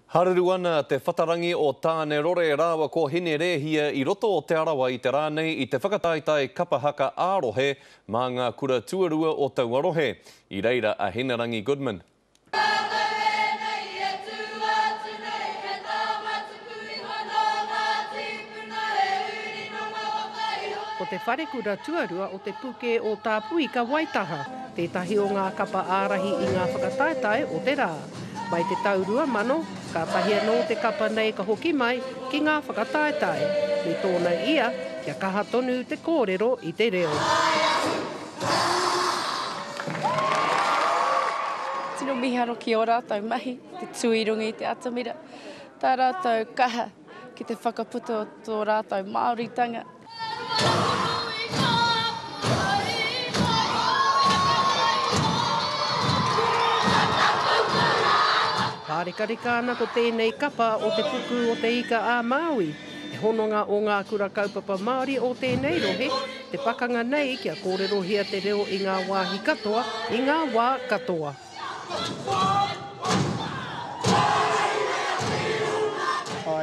Haruru ana te whatarangi o Tānerore rāua ko Hinerēhia i roto o Te Arawa i te rā nei i te whakataetae kapa haka ā-rohe mā ngā kura tuarua o taua rohe. I reira a Hinerangi Goodman. Ko te wharekura tuarua o Te Puke o Tāpuika Waitaha tētahi o ngā kapa ārahi i ngā whakataetae o te rā. Mai te tau 2000, kātahi anō te kapa nei ka hoki mai ki ngā whakataetae, me tōna ia kia kaha tonu te kōrero i te reo. Tino miharo ki ō rātou mahi, te tū i runga i te atamira, tā rātou kaha ki te whakaputa o tō rātou Māoritanga. Pārekareka ana ko tēnei kapa o Te Puku o Te Ika a Māui, he hononga o ngā kura kaupapa Māori o tēnei rohe, te pakanga nei kia kōrerohia te reo i ngā wāhi katoa, i ngā wā katoa. I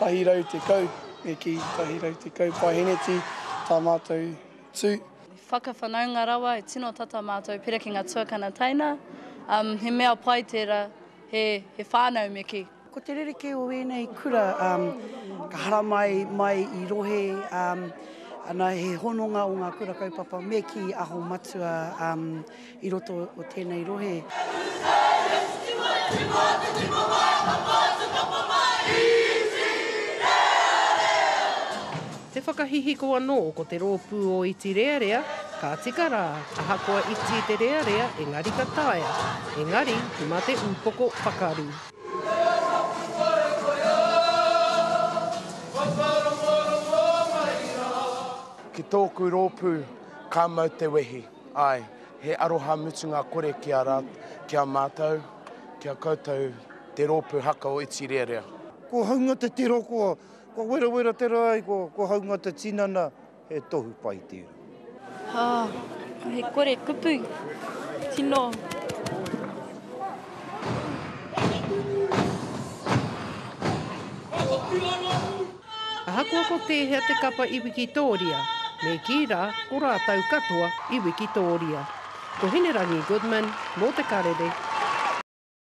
110, me kī 110 paeheneti tā mātou tū. Whakawhanaunga rawa, he tino tata mātou pera ki ngā tuakana teina. He mea pai tērā, he whānau me kī. Ko te rerekē o ēnei kura, ka haramai mai i rohe, ana he hononga o ngā kura kaupapa me kī aho matua i roto o tēnei rohe. Te whakahihiko anō ko te rōpū o Iti Rearea, ka tika rā, ahakoa iti te rearea engari ka taea, engari mā te ūpoko pakaru. Ki tōku rōpū, ka mau te wehi. Āe, he aroha mutunga kore ki a rā, ki a mātou, ki a koutou te rōpū haka o Iti Rearea. Kua haunga te tiro, kua, kua werawera te rae, kua, kua haunga te tinana, he tohu pai tērā. Oh, he kore kupu. Tino. Ahakoa ko tēhea te kapa i Wikitōria, me kī rā ko rātou katoa i Wikitōria. Ko Hinerangi Goodman mō Te Karere.